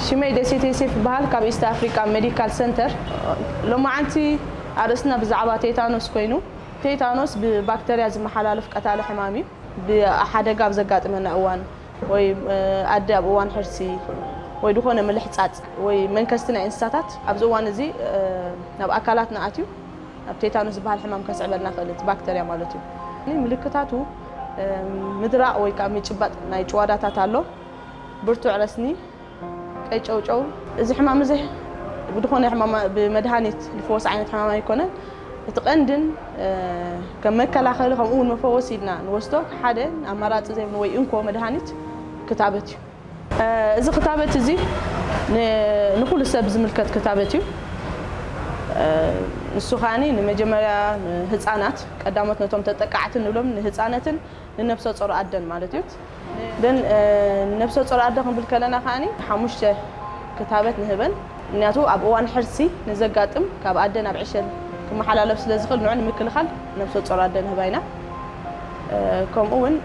ሽመይ ደሴት ዮሴፍ ይበሃል። ካብ ኢስት ኣፍሪካ ሜዲካል ሰንተር። ሎማዓንቲ ኣርእስትና ብዛዕባ ቴታኖስ ኮይኑ፣ ቴታኖስ ብባክተርያ ዝመሓላለፍ ቀታሊ ሕማም እዩ። ብሓደጋ ኣብ ዘጋጥመና እዋን ወይ ኣደ ኣብ እዋን ሕርሲ ወይ ዝኾነ ምልሕፃፅ ወይ መንከስቲ ናይ እንስሳታት ኣብዚ እዋን እዚ ናብ ኣካላትና ኣትዩ ናብ ቴታኖስ ዝበሃል ሕማም ከስዕበልና ክእል እቲ ባክተርያ ማለት እዩ። ምልክታቱ ምድራቕ ወይ ከዓ ምጭባጥ ናይ ጭዋዳታት ኣሎ፣ ብርቱዕ ረስኒ፣ ቀጨውጨው። እዚ ሕማም እዚ ብድኾነ ሕማማ ብመድሃኒት ዝፈወስ ዓይነት ሕማም ኣይኮነን። እቲ ቀንድን ከም መከላኸሊ ከምኡ እውን መፈወሲ ኢልና ንወስዶ ሓደ ኣማራፂ ዘይብሉ ወይ እንኮ መድሃኒት ክታበት እዩ። እዚ ክታበት እዚ ንኩሉ ሰብ ዝምልከት ክታበት እዩ። ንሱ ከዓኒ ንመጀመርያ ንህፃናት ቀዳሞት ነቶም ተጠቃዕቲ ንብሎም ንህፃነትን ንነብሰ ጾር ኣደን ማለት እዩ። ግን ነብሰ ጾር ኣደ ክንብል ከለና ከዓኒ ሓሙሽተ ክታበት ንህበን። ምክንያቱ ኣብ እዋን ሕርሲ ንዘጋጥም ካብ ኣደ ናብ ዕሸል ክመሓላለፍ ስለ ዝኽእል ንዑ ንምክልኻል ነብሰ ጾር ኣደ ንህባ ኢና። ከምኡ እውን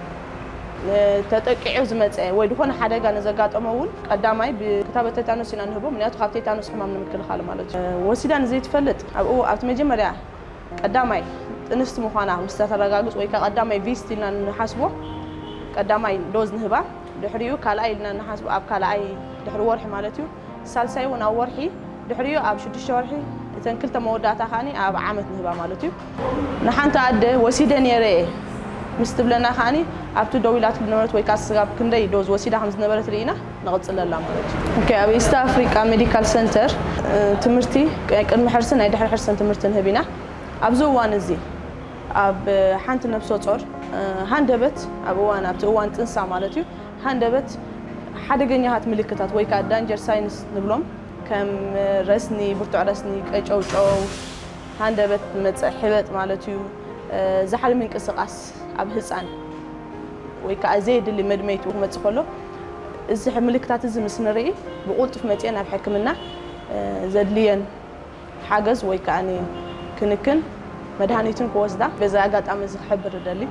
ተጠቂዑ ዝመፀ ወይ ዝኾነ ሓደጋ ንዘጋጠሞ እውን ቀዳማይ ብክታበት ቴታኖስ ኢና ንህቦ። ምክንያቱ ካብ ቴታኖስ ሕማም ንምክልኻል ማለት እዩ። ወሲዳ ንዘይትፈልጥ ኣብኡ ኣብቲ መጀመርያ ቀዳማይ ጥንስቲ ምዃና ምስ ተረጋግፅ ወይ ከዓ ቀዳማይ ቪስት ኢልና ንሓስቦ ቀዳማይ ዶዝ ንህባ። ድሕሪኡ ካልኣይ ኢልና ንሓስቦ ኣብ ካልኣይ ድሕሪ ወርሒ ማለት እዩ። ሳልሳይ እውን ኣብ ወርሒ፣ ድሕሪኡ ኣብ ሽዱሽተ ወርሒ፣ እተን ክልተ መወዳእታ ከዓኒ ኣብ ዓመት ንህባ ማለት እዩ። ንሓንቲ ኣደ ወሲደ ነይረ እየ ምስ ትብለና ከዓኒ ኣብቲ ደው ኢላትሉ ዝነበረት ወይ ከዓ ስጋብ ክንደይ ዶዝ ወሲዳ ከም ዝነበረት ርኢና ንቕፅለላ ማለት እዩ። ኦኬ፣ ኣብ ኢስት ኣፍሪቃ ሜዲካል ሰንተር ትምህርቲ ቅድሚ ሕርሲ ናይ ድሕሪ ሕርስን ትምህርቲ ንህብ ኢና። ኣብዚ እዋን እዚ ኣብ ሓንቲ ነብሰ ጾር ሃንደበት ኣብ እዋን ኣብቲ እዋን ጥንሳ ማለት እዩ ሃንደበት ሓደገኛታት ምልክታት ወይ ከዓ ዳንጀር ሳይንስ ንብሎም ከም ረስኒ፣ ብርቱዕ ረስኒ፣ ቀጨውጨው፣ ሃንደበት መፀ ሕበጥ ማለት እዩ። ዛሕሊ ምንቅስቃስ ኣብ ህፃን ወይ ከዓ ዘየድሊ መድመይቲ ክመፅእ ከሎ እዚ ምልክታት እዚ ምስ ንርኢ ብቁልጡፍ መፅኤ ናብ ሕክምና ዘድልየን ሓገዝ ወይ ከዓ ክንክን መድሃኒትን ክወስዳ በዚ ኣጋጣሚ እዚ ክሕብር እደሊ።